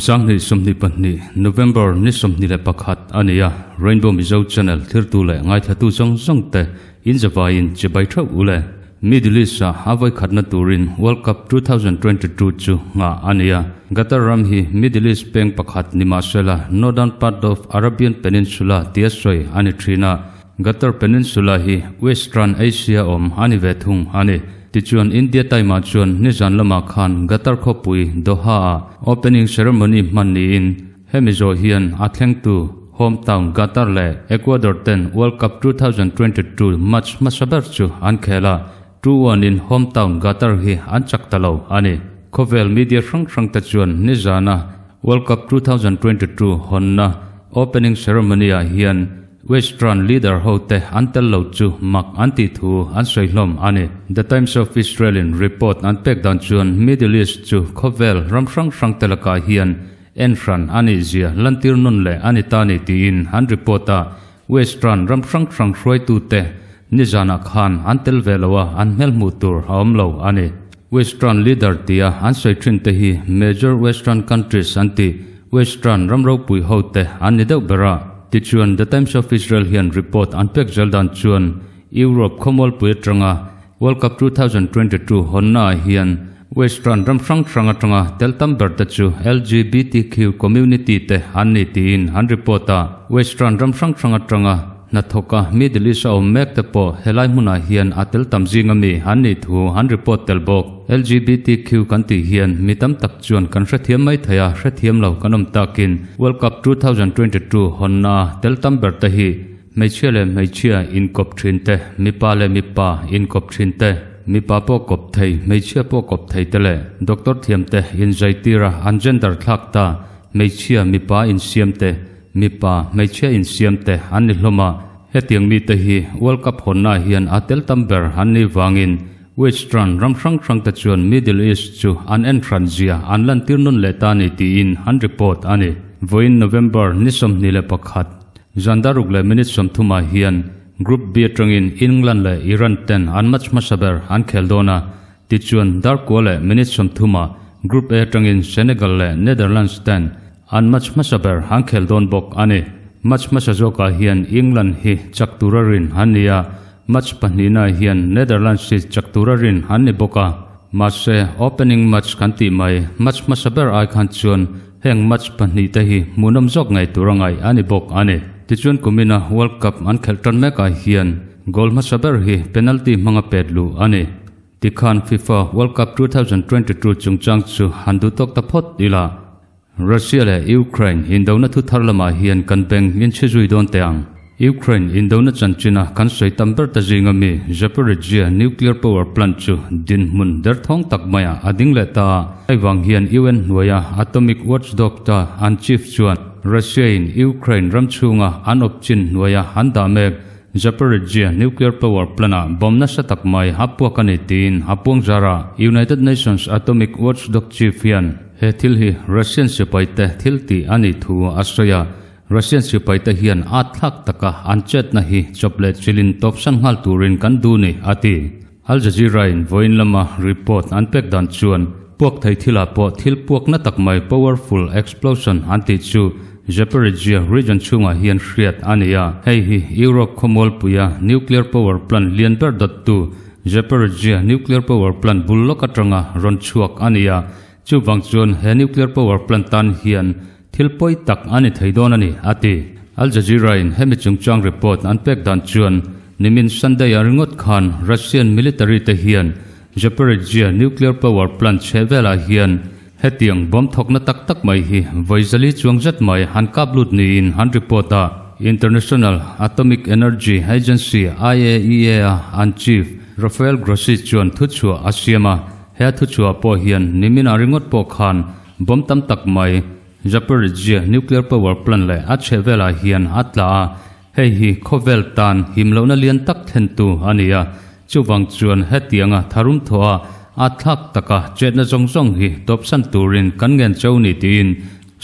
Kum 2022 November ni 21 a ni a, Rainbow Mizo Channel thirtu leh ngaithlatu zawng zawng te in zavaiin chibai theuh u le. Middle East-a a vawi khatna turin World Cup 2022 chu nghah a ni a. Qatar ram hi Middle East peng pakhat ni mahsela Northern part of Arabian Peninsula tia sawi a ni thin a. Qatar Peninsula hi Western Asia awm a ni ve thung a ni. Tichuan India time ah chuan nizan lamah khan Qatar khawpui Doha ah opening ceremony hman niin hemi zawh hian a thlengtu hometown Qatar leh Ecuador ten World Cup 2022 match hmasa ber chu an khel a, 2-1 in hometown Qatar hi an chak ta lo a ni. Khawvel media hrang hrang te chuan nizana World Cup 2022 hawnna opening ceremony ah hian Western leader ho te an tel lo chu mak an tih thu an sawi hlawm a ni. The Times of Israel in report an pek dan chuan Middle East chu khawvel ram hrang hrang te lakah hian en hran a nih zia lantir nawn leh a ni ta ni tiin an report a. Western ram hrang hrang hruaitu te nizanah khan an tel ve lo a, an hmel hmuh tur a awm lo a ni. Western leader tia an sawi thin te hi major Western countries an tih Western ram ropui ho te an ni deuh ber a. Tichuan The Times of Israel hian report an pek zel dan chuan Europe khawmualpui atanga World Cup 2022 hawnna ah hian Western ram hrang hrang atanga tel tam ber te chu LGBTQ community te an ni tiin an report a. Western ram hrang hrang atanga hnathawka Middle East a awm mek te pawh helai hmunah hian a tel tam zinga mi an nih thu an report tel bawk. LGBTQ kan tih hian mi tam tak chuan kan hrethiam mai thei a, hrethiam lo kan awm takin World Cup 2022 hawnna a tel tam ber te hi hmeichhia leh hmeichhia inkawp thin te, mipa leh mipa inkawp thin te, mipa pawh kawp thei, hmeichhia pawh kawp thei te leh doctor thiam te inzaitir a an gender thlak ta hmeichhia mipa insiam te, Mipa, hmeichhia insiam te an ni hlawm a, hetiang mite hi World Cup hawnnaah hian a tel tam ber an nih vangin Western ram hrang hrang te chuan Middle East chu an en hran zia an lantir nawn leh ta ni tiin an report a ni. Vawiin November ni 21, zan daruk leh minute 30 ah hian Group B atangin England leh Iran ten an match hmasa ber an khel dawn a, tichuan darkua leh minute 30 ah Group A atangin Senegal leh Netherlands ten An match hmasa ber an khel dawn bawk a ni. Match hmasa zawkah hian England hi chak tura rin an ni a, match pahnihnaah hian Netherlands hi chak tura rin an ni bawk a. Mahse, opening match kan tih mai, match hmasa ber ai khan chuan heng match pahnihte hi hmuhnawm zawk ngei tura ngaih a ni bawk a ni. Tichuan kumina World Cup an khelh tan mekah hian goal hmasa ber hi penalty hmanga pet luh a ni. Tikhan FIFA World Cup 2022 chungchang chu han duh tawk ta phawt ila. Russia leh Ukraine indona thu thar lamah hian kan beng in chhi zui dawn teh ang. Ukraine indona chanchina kan sawi tam ber ta zinga mi Zaporizhzhia nuclear power plant chu dinhmun derthawng tak maiah a ding leh ta a. Hei vang hian UN hnuaia atomic watchdog ta an chief chuan Russia in Ukraine ram chhunga an awp chin hnuaia an dah mek Zaporizhzhia nuclear power plant ah bomb nasa tak mai a puak a ni tiin a puang zar a. United Nations atomic watchdog chief hian He thil hi Russian sipaite thil tih a nih thu a sawi a, Russian sipaite hian at thlak taka an chetna hi chawp leh chilin tawpsan nghal turin kan duh ni, a ti. Al Jazeera-in vawiin lama report an pek dan chuan puak thei thilah pawh thil puak na tak mai powerful explosion an tih chu Zaporizhzhia region chhungah hian hriat a ni a, hei hi Europe khawmualpuia nuclear power plant lian ber dawttu Zaporizhzhia nuclear power plant bul lawk atanga rawn chhuak a ni a, Chuvang chuan he nuclear power plant tan hian thil pawi tak a ni thei dawn a ni, a ti. Al Jazeera-in hemi chungchang report an pek dan chuan nimin Sunday-a ringawt khan Russian military te hian Zaporizhzhia nuclear power plant chhe velah hian hetiang bomb thawkna tak tak mai hi vawi zali chuang zet mai an kap lut niin an report a. International Atomic Energy Agency, IAEA, a an chief Rafael Grossi chuan thuchhuah a siam a. He thuchhuah pawh hian niminah ringawt pawh khan bomb tam tak mai Zaporizhzhia nuclear power plant leh a chhehvelah hian a tla a, hei hi khawvel tan himlohna lian tak thlentu a ni a, chuvang chuan hetianga tharum thawha a thlak taka chetna zawng zawng hi tawpsan turin kan ngen cho ni tiin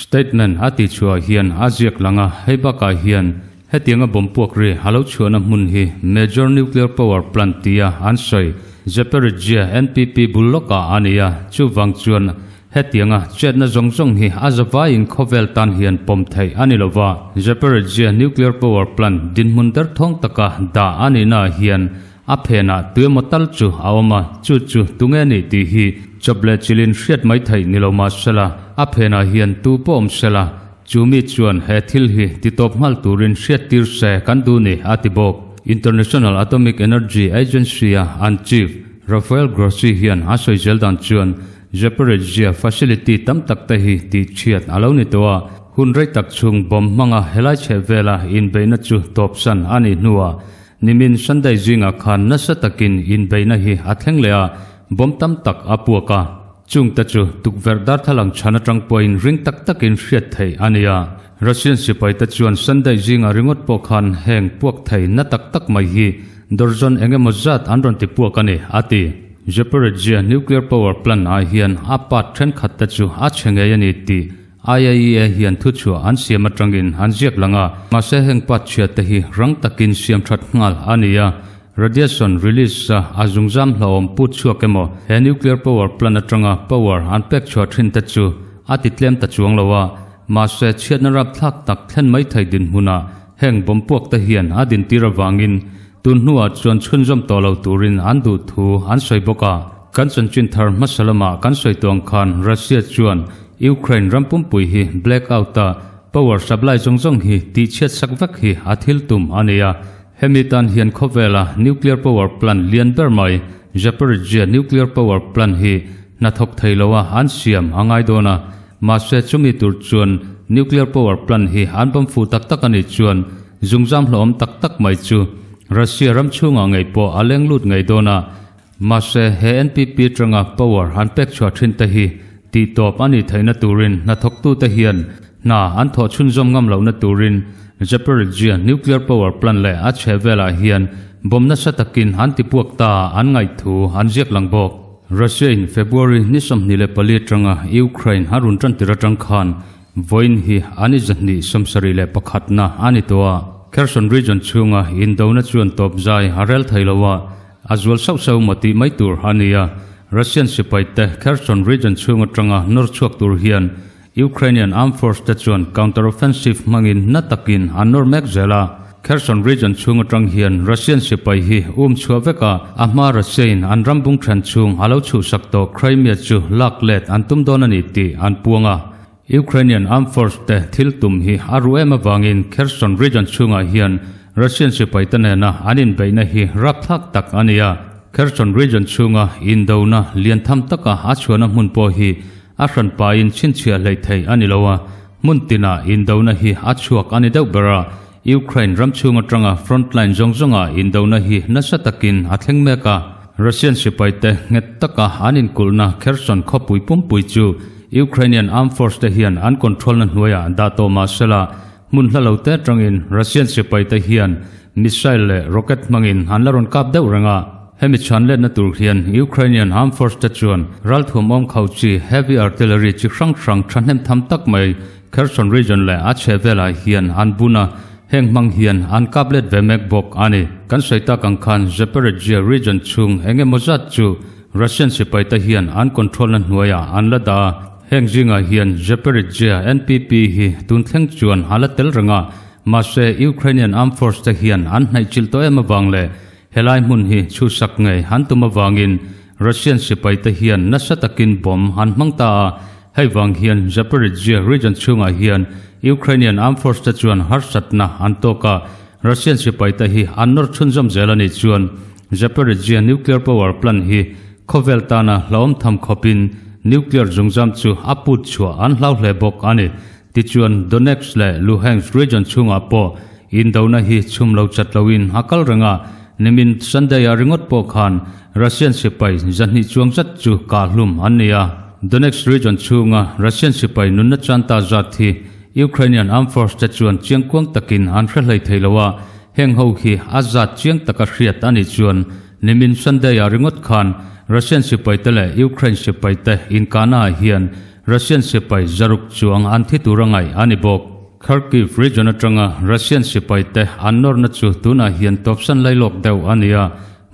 statement a tihchhuah hian a ziak lang a, hei bakah hian Hetianga bomb puak ri a lo chhuahna hmun hi Major Nuclear Power Plant tia an sawi Zaporizhzhia NPP bul lawkah a ni a, chuvang chuan Hetianga chetna zawng zawng hi a zavaiin khawvel tan hian pawm theih a ni lova. Zaporizhzhia nuclear power plant dinhmun derthawng taka dah a nihna ah hian a phenah tuemaw tal chu a awm a, chu chu tunge nih tih hi chawp leh chilhin hriat mai theih ni lo mah sela, a phenah hian tu pawh awm sela, chu mi chuan he thil hi titawp nghal turin hriattir se kan duh ni, a ti bawk. International Atomic Energy Agency-a an chief Rafael Grossi hian a sawi zel dan chuan Zaporizhzhia facility tam tak te hi tihchhiat a lo ni tawh a, hun rei tak chhung bomb hmanga helai chheh vela inbeihna chu tawpsan a nih hnuah nimin Sunday zingah khan nasa takin inbeihna hi a thleng leh a, bomb tam tak a puak a. Chungte chu tukverh darthlalang chhan atang pawhin ring tak takin hriat theih a ni a. Russian sipaite chuan Sunday zingah ringawt pawh khan heng puak thei na tak tak mai hi dawrzawn eng emaw zat an rawn ti puak a ni, a ti. Zaporizhzhia nuclear power plant ah hian a part thenkhat te chu a chhe ngei a ni tih IAEA hian thuchhuah an siam atangin an ziak lang a, mahse heng part chhia te hi rang takin siam that nghal a ni a, radiation release a a zungzam hlauhawm put chhuak emaw he nuclear power plant atanga power an pek chhuah thin te chu a ti tlem ta chuang lo a, mahse chhiatna rapthlak tak thlen mai thei dinhmunah heng bomb puak te hian a dintir avangin Tun hnuah chuan chhunzawm tawh lo turin an duh thu an sawi bawk a. Kan chanchin thar hmasa lamah kan sawi tuang khan Russia chuan Ukraine ram pumpui hi blackout a power supply zawng zawng hi tihchhiat sak vek hi a thil tum a ni a. Hemi tan hian khawvela nuclear power plant lian ber mai Zaporizhzhia nuclear power plant hi hnathawk thei loa an siam a ngai dawn a. Mahse chumi tur chuan nuclear power plant hi an bawm fuh tak tak a nih chuan Zungzam hlauhawm tak tak mai chu Russia ram chhungah ngei pawh a leng lut ngei dawn a, mahse he NPP atanga power an pek chhuah thin te hi tih tawp a nih theihna turin hnathawktute hian hna an thawh chhunzawm ngam lohna turin Zaporizhzhia nuclear power plant leh a chhehvelah hian bomb nasa takin an tipuak ta an ngaih thu an ziak lang bawk. Russia in February ni 24 atanga Ukraine a run tan tir atang khan Vawiin hi an i 271 na a ni tawh a, Kherson region chhunga indona chuan tawp zai a rel thei lo a, a zual sauh sauh maw tih mai tur a ni a. Russian sipai te Kherson region chhung atanga nawr chhuak tur hian Ukrainian armed force te chuan counter-offensive hmangin na takin an nawr mek zel a. Kherson region chhung atang hian Russian sipai hi um chhuah vek a, a hma Russia-in an ram bung then chhung a lo chhuhsak tawh Crimea chu lak let an tum dawn a ni tih an puang a. Ukrainian Armed Force te thil tum hi a ruh em avangin Kherson region chhungah hian Russian sipaite nena an inbeihna hi rapthlak tak a ni a. Kherson region chhunga indona lian tham taka a chhuahna hmun pawh hi a hran pahin chhinchhiah hleih theih a ni lo a, hmun tinah indona hi a chhuak a ni deuh ber a. Ukraine ram chhung atanga front line zawng zawngah indona hi nasa takin a thleng mek a. Russian sipaite nghet taka an inkulhna Kherson khawpui pumpui chu Ukrainian Armed Force te hian an control-na hnuaiah dah tawh mah sela, hmun hla lo te atangin Russian sipaite hian missile leh rocket hmangin an la rawn kap deuh reng a. Hemi chhan letna tur hian Ukrainian Armed Force te chuan ralthuam awm khau chi heavy artillery chi hrang hrang thahnem tham tak mai Kherson region leh a chhehvelah hian an bun a, heng hmang hian an kap let ve mek bawk a ni. Kan sawi tak ang khan Zaporizhzhia region chhung eng emaw zat chu Russian sipaite hian an control-na hnuaiah an la dah a, heng zingah hian Zaporizhzhia NPP hi tun thleng chuan a la tel reng a, mahse Ukrainian Armed Force te hian an hnaihchilh tawh em avang leh helai hmun hi chhusak ngei an tum avangin Russian sipaite hian nasa takin bomb an hmang ta a, Hei vang hian Zaporizhzhia region chhungah hian Ukrainian Armed Force te chuan harsatna an tawk a, Russian sipaite hi an nawr chhunzawm zel a nih chuan Zaporizhzhia nuclear power plant hi khawvel tana hlauhawm tham khawpin nuclear zungzam chu a put chhuah an hlau hle bawk a ni. Tichuan Donetsk leh Luhansk region chhungah pawh indona hi chhum lo chat loin a kal reng a, nimin Sunday-ah ringawt pawh khan Russian sipai 200 chuang zat chu kahhlum an ni a. Donetsk region chhunga Russian sipai nunna chan ta zat hi Ukrainian Armed Force te chuan chiangkuang takin an hre hlei thei lo a, heng ho hi a zat chiang taka hriat a nih chuan nimin Sunday-ah ringawt khan Russian sipai te leh Ukraine sipai te inkahna ah hian Russian sipai 600 chuang an thi tur a ngaih a ni bawk. Kharkiv region atanga Russian sipai te an nawrna chu tunah hian tawpsan lailawk deuh a ni a,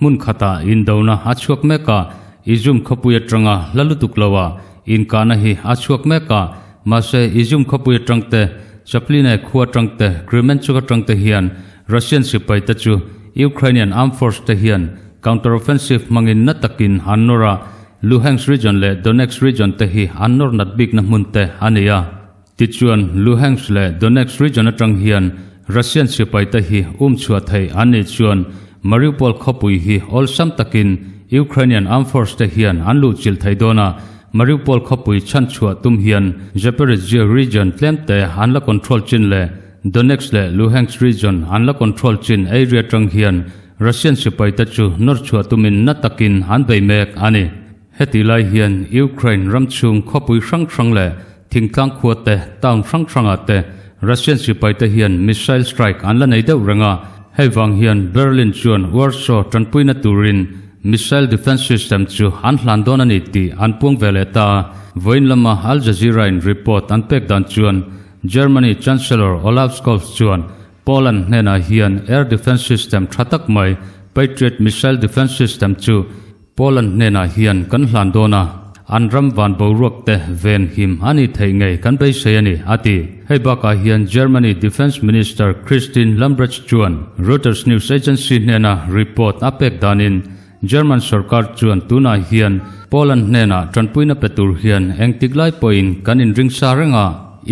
Hmun khatah indona a chhuak mek a, Izum khawpui atanga hla lutuk lo a, Inkahna hi a chhuak mek a, mahse Izium khawpui atang te, Chapline khua atang te, Kremenchuk atang te hian Russian sipai te chu Ukrainian Armed Force te hian counter-offensive hmangin na takin an nawr a, Luhansk region leh Donetsk region te hi an nawr nat bikna hmun te a ni a. Tichuan, Luhansk leh Donetsk region atang hian Russian sipai te hi um chhuah theih an nih chuan Mariupol khawpui hi awlsam takin Ukrainian Armed Force te hian an luhchilh thei dawn a, Mariupol khawpui chhanchhuah tum hian Zaporizhzhia region tlem te an la control chin leh Donetsk leh Luhansk region an la control chin area atang hian Russian sipai te chu nawr chhuah tumin na takin an bei mek a ni. Heti lai hian Ukraine ram chhung khawpui hrang hrang leh thingtlang khua te, town hrang hrangah te Russian sipai te hian missile strike an la nei deuh reng a, hei vang hian Berlin chuan Warsaw tanpuina turin missile defence system chu an hlan dawn a ni tih an puang ve leh ta. Vawiin lama Al Jazeera in report an pek dan chuan Germany Chancellor Olaf Scholz chuan Poland hnenah hian air defence system tha tak mai Patriot missile defence system chu Poland hnenah hian kan hlan dawn a, an ram van boruak te ven him a ni theih ngei kan beisei a ni, a ti. Hei bakah hian Germany Defence Minister Christine Lambrecht chuan Reuters news agency hnena report a pek danin German sorkar chuan tunah hian Poland hnenah tanpuina pe tur hian engtik lai pawhin kan inring sa reng a,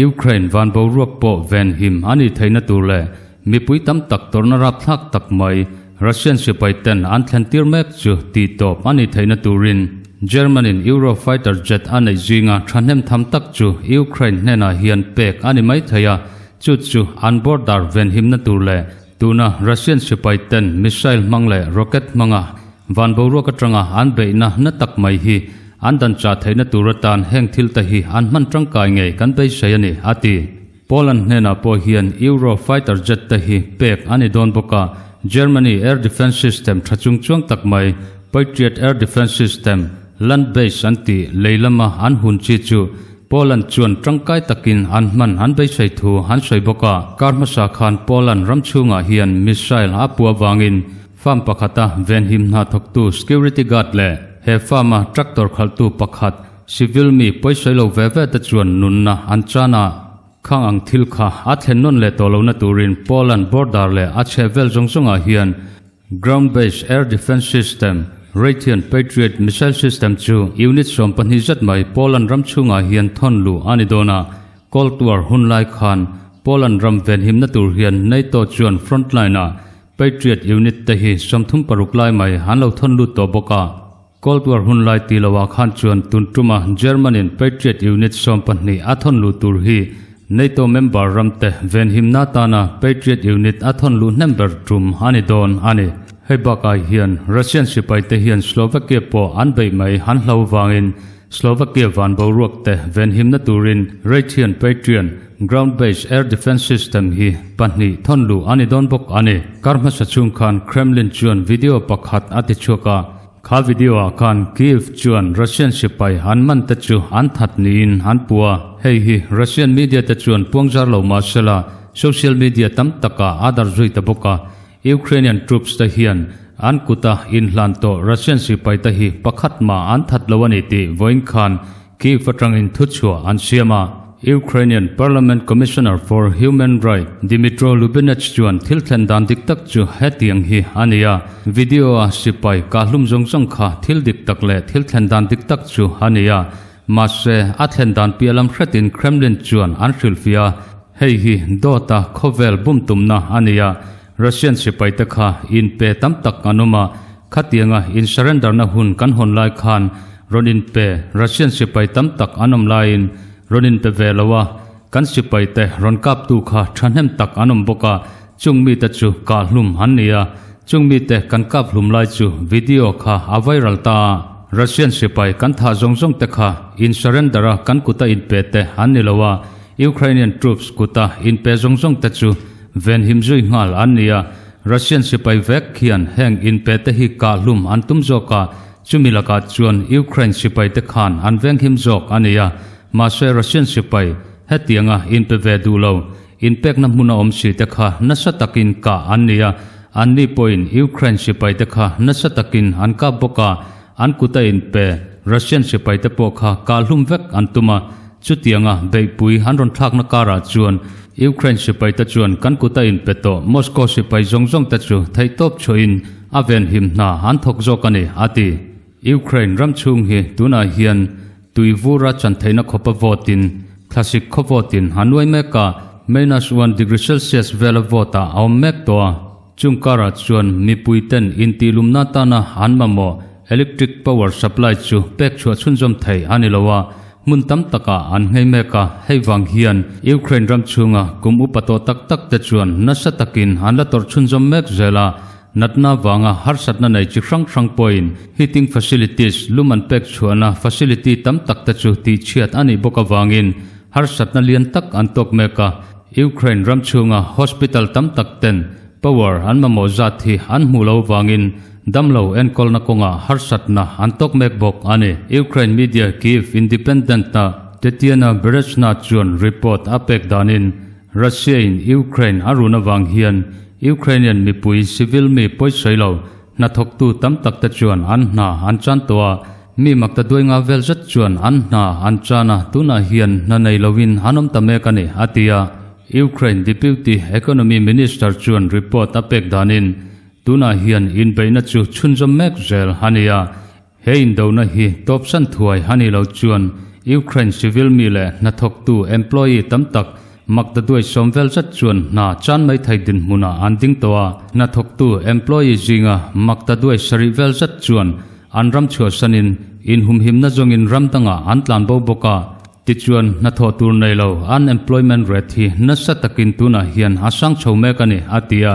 Ukraine van boruak pawh ven him a ni theihna tur leh Mipui tam tak tawrhna rapthlak tak mai Russian sipai ten an thlen tir mek chu tih tawp a ni theihna turin German-in Eurofighter jet a neih zinga thahnem tham tak chu Ukraine hnenah hian pek a ni mai thei a, chu chu an border venhimna tur leh tuna Russian sipai ten missile hmang leh rocket hmanga van boruak atanga an beihna na tak mai hi an dan chah theihna tur atan heng thil te hi an hman tangkai ngei kan beisei a ni, a ti. Poland hnenah pawh hian Euro fighter jet te hi pek a ni dawn bawk a, Germany air defence system tha chung chuang tak mai Patriot air defence system, land base an tih lei lama an hun chi chu Poland chuan tangkai takin an hman an beisei thu an sawi bawk a. Kar hmasa khan Poland ram chhungah hian missile a pu avangin farm pakhata venhim hna thawktu security guard leh he farm-a tractor khalhtu pakhat Civil mi pawisawi lo ve ve te chuan nunna an chan a, khang ang thil kha a thlen nawn leh tawh lohna turin Poland border leh a chheh vel zawng zawngah hian Ground Based Air Defence System, Raytheon Patriot Missile System chu unit 12 zet mai Poland ram chhungah hian thawn luh a ni dawn a, Cold War hun lai khan Poland ram venhimna tur hian NATO chuan frontline-ah Patriot unit te hi 36 lai mai an lo thawn lut tawh bawk a. Cold War hun lai ti loah khan chuan tun tuma German-in Patriot unit 12 a thawn luh tur hi NATO member ramte venhimna atana Patriot unit a thawn luh hnem ber tum a ni dawn a ni. Hei bakah hian Russian sipaite hian Slovakia pawh an beih mai an hlo vangin Slovakia van boruak te venhimna turin Raytheon Patriot Ground Based Air Defence System hi pahnih thawn luh a ni dawn bawk a ni. Kar hmasa chhung khan Kremlin chuan video pakhat a ti chhuak a. Kha video ah khan Kyiv chuan Russian sipai an man te chu an that niin an pu a, hei hi Russian media te chuan puangzar lo mah sela social media tam takah a dar zui ta bawk a. Ukrainian troops te hian an kuta inhlan tawh Russian sipai te hi pakhat mah an that lo a ni tih vawiin khan Kyiv atangin thuchhuah an siam a. Ukrainian Parliament Commissioner for Human Rights Dmytro Lubinets chuan thil thlen dan dik tak chu hetiang hi a ni a, video-a sipai kahlum zawng zawng kha thil dik tak leh thil thlen dan dik tak chu a ni a, mahse a thlen dan piah lam hretin Kremlin chuan an hrilhfiah a, hei hi dawta khawvel bum tumna a ni a, Russian sipaite kha inpe tam tak an awm a, khatianga in surrender-na hun kan hawn lai khan rawn inpe Russian sipai tam tak an awm laiin rawn inpe ve lo a, kan sipaite rawn kaptu kha thahnem tak an awm bawk a, chung mite chu kah hlum an ni a, chung mite kan kap hlum lai chu video kha a viral ta a, Russian sipai kan thah zawng zawng te kha in surrender-a kan kuta inpe te an ni lo a, Ukrainian troops kuta inpe zawng zawng te chu Venhim zui nghal an ni a, Russian sipai vek hian heng inpe te hi kah hlum an tum zawk a, chumi lakah chuan Ukraine sipai te khan an venghim zawk a ni a, mahse Russian sipai hetianga inpe ve duh lo, inpekna hmun a awm si te kha nasa takin kah an ni a, anni pawhin Ukraine sipai te kha nasa takin an kap bawk a, an kuta inpe. Russian sipaite pawh kha kah hlum vek an tum a, chutianga beihpui an rawn thlakna karah chuan Ukraine sipaite chuan kan kut a inpe tawh Moscow sipai zawng zawng te chu theihtawp chhuahin a venhim hna an thawk zawk a ni, a ti. Ukraine ram chhung hi tunah hian tui vura chan theihna khawpa vote in thlasik khaw vote in a nuai mek a, minus one degree Celsius vela vote ah a awm mek tawh a. Chung karah chuan mipui ten intihlumna atana an mamawh electric power supply chu pek chhuah chhunzawm thei a ni lo a, hmun tam takah an nghei mek a, hei vang hian Ukraine ram chhunga kum upa tawh tak tak te chuan nasa takin an la tawrh chhunzawm mek zel a. Natna vanga harsatna nei chi hrang hrang pawhin heating facilities, lum an pek chhuahna facility tam tak te chu tihchhiat a nih bawk avangin harsatna lian tak an tawk mek a. Ukraine ram chhunga hospital tam tak ten power an mamawh zat hi an hmuh lo avangin damlo enkawlna kawngah harsatna an tawk mek bawk a ni. Ukraine media Kyiv Independent-a Tetiana Berezhna chuan report a pek danin Russia-in Ukraine a run avang hian Ukrainian mipui civil mi pawisawi lo hnathawktu tam tak te chuan an hna an chan tawh a, mi makta duai nga vel zet chuan an hna an chan a, tunah hian hna nei loin an awm ta mek a ni, a ti a. Ukraine Deputy Economy Minister chuan report a pek danin tunah hian inbeihna chu chhunzawm mek zel a ni a, He indona hi tawpsan thuai a nih loh chuan Ukraine civil mi leh hnathawktu employee tam tak maktaduai sawm vel zet chuan hna chan mai thei dinhmunah an ding tawh a, hnathawktu employee zinga maktaduai sarih vel zet chuan an ram chhuahsanin inhumhimna zawngin ram dangah an tlan bo bawk a. Tichuan, hnathawh tur nei lo unemployment rate hi nasa takin tunah hian a sang chho mek a ni, a ti a.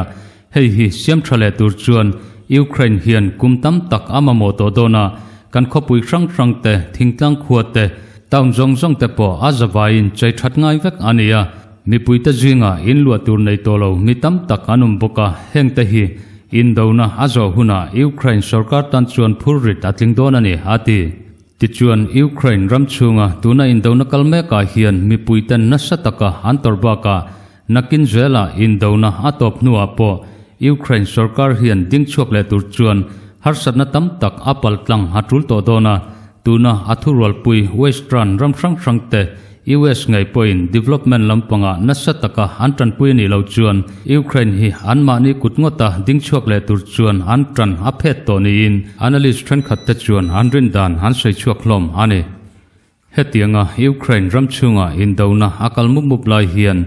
Hei hi siam tha leh tur chuan Ukraine hian kum tam tak a mamawh tawh dawn a, kan khawpui hrang hrang te, thingtlang khua te, town zawng zawng te pawh a zavaiin chei that ngai vek a ni a. Mipuite zingah in luah tur nei tawh lo mi tam tak an awm bawk a, heng te hi indona a zawh hunah Ukraine sorkar tan chuan phurrit a tling dawn a ni, a ti. Tichuan, Ukraine ram chhunga tuna indona kal mekah hian mipuiten nasa taka an tawrh bakah nakin zelah indona a tawp hnuah pawh Ukraine sorkar hian ding chhuak leh tur chuan harsatna tam tak a pal tlang a tul tawh dawn a, tuna a thurualpui Western ram hrang hrangte US ngei pawhin development lampangah nasa taka an tanpui a nih loh chuan Ukraine hi anmahni kut ngawta ding chhuak leh tur chuan an tan a phet tawh niin analyst thenkhatte chuan an rin dan an sawi chhuak hlawm a ni. Hetianga Ukraine ram chhunga indona a kal mup mup lai hian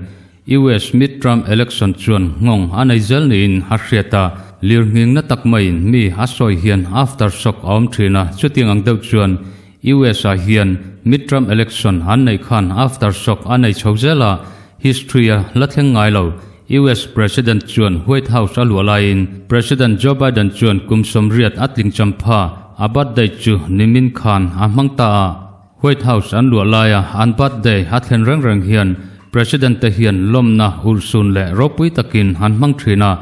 US midterm election chuan nghawng a nei zel niin a hriat a, lirnghingna tak maiin mi a sawi hian aftershock a awm thin a, chutiang ang deuh chuan US ah hian midterm election an neih khan aftershock a nei chho zel a, history a la thleng ngai lo. US President chuan White House a luah laiin President Joe Biden chuan kum sawmriat a tling champha a birthday chu nimin khan a hmang ta a. White House an luah laia an birthday a thlen reng reng hian President te hian lawmna urhsun leh ropui takin an hmang thin a,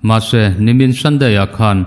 mahse nimin Sunday ah khan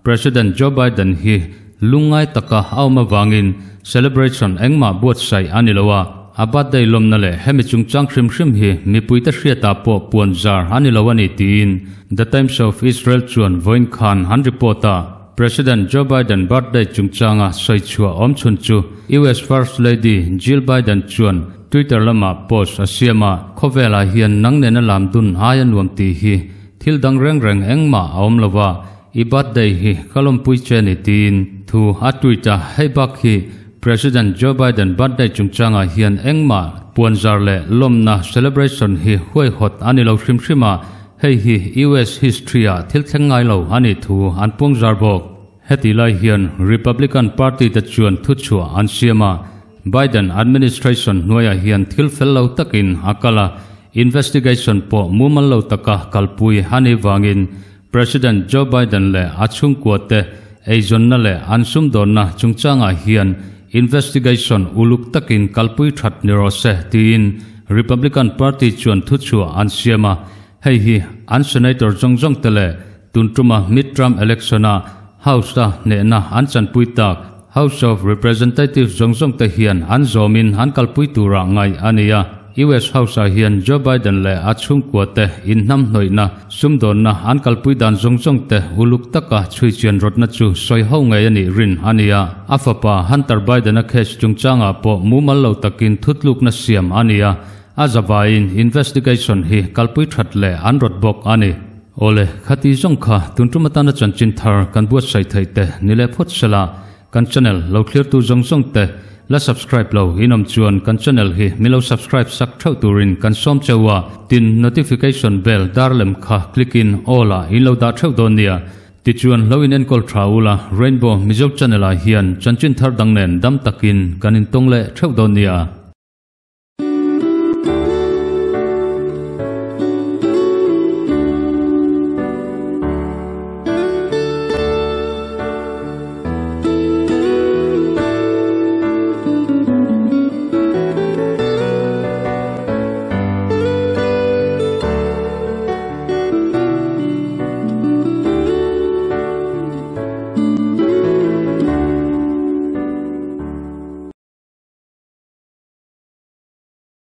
President Joe Biden hi lungngai taka a awm avangin celebration engmah buatsaih a ni lo a, a birthday lawmna leh hemi chungchang hrim hrim hi mipuite hriatah pawh puan zar a ni lo a ni tiin The Times of Israel chuan vawiin khan an report a. President Joe Biden birthday chungchanga sawi chhuah awm chhun chu US First Lady Jill Biden chuan Twitter lamah post a siam a, Khawvelah hian nang nena lam dun aia nuam tih hi thil dang reng reng engmah a awm lo a, I birthday hi ka lawmpui che ni tiin thu a tweet a, hei bak hi President Joe Biden birthday chungchangah hian engmah puanzar leh lawmna celebration hi huaihawt a ni lo hrim hrim a, hei hi US history ah thil thleng ngai lo a nih thu an puangzar bawk. Heti lai hian Republican Party te chuan thuchhuah an siam a, Biden administration hnuaiah hian thil fel lo takin a kal a, investigation pawh mumal lo taka kalpui a nih vangin President Joe Biden leh a chhungkuate eizawnna leh an sumdawnna chungchangah hian investigation uluk takin kalpui that ni rawh se tiin Republican Party chuan thuchhuah an siam a, hei hi an senator zawng zawng te leh tun tuma midterm election-a House-a hnehna an chanpui tak House of Representatives zawng zawng te hian an zawmin an kalpui turah ngaih a ni a. US House ah hian Joe Biden leh a chhungkua te inhnamhnawihna, sumdawnna an kalpui dan zawng zawng te uluk taka chhuichian rawtna chu sawi ho ngei a nih rin a ni a. A fapa Hunter Biden-a case chungchangah pawh mumal lo takin thutlukna siam a ni a, a zavaiin investigation hi kalpui that leh an rawt bawk a ni. Awle, khati zawng kha tun tum atana chanchin thar kan buatsaih theih te ni leh phawt sela, kan channel lo thlirtu zawng zawng te la subscribe lo in awm chuan kan channel hi min lo subscribe sak theuh turin kan sawm cheu a, tin notification bell dar lem kha click in all ah in lo dah theuh dawn nia. Tichuan lo in enkawl tha ula, Rainbow Mizo channel ah hian chanchin thar dang nen dam takin kan intawng leh theuh dawn nia.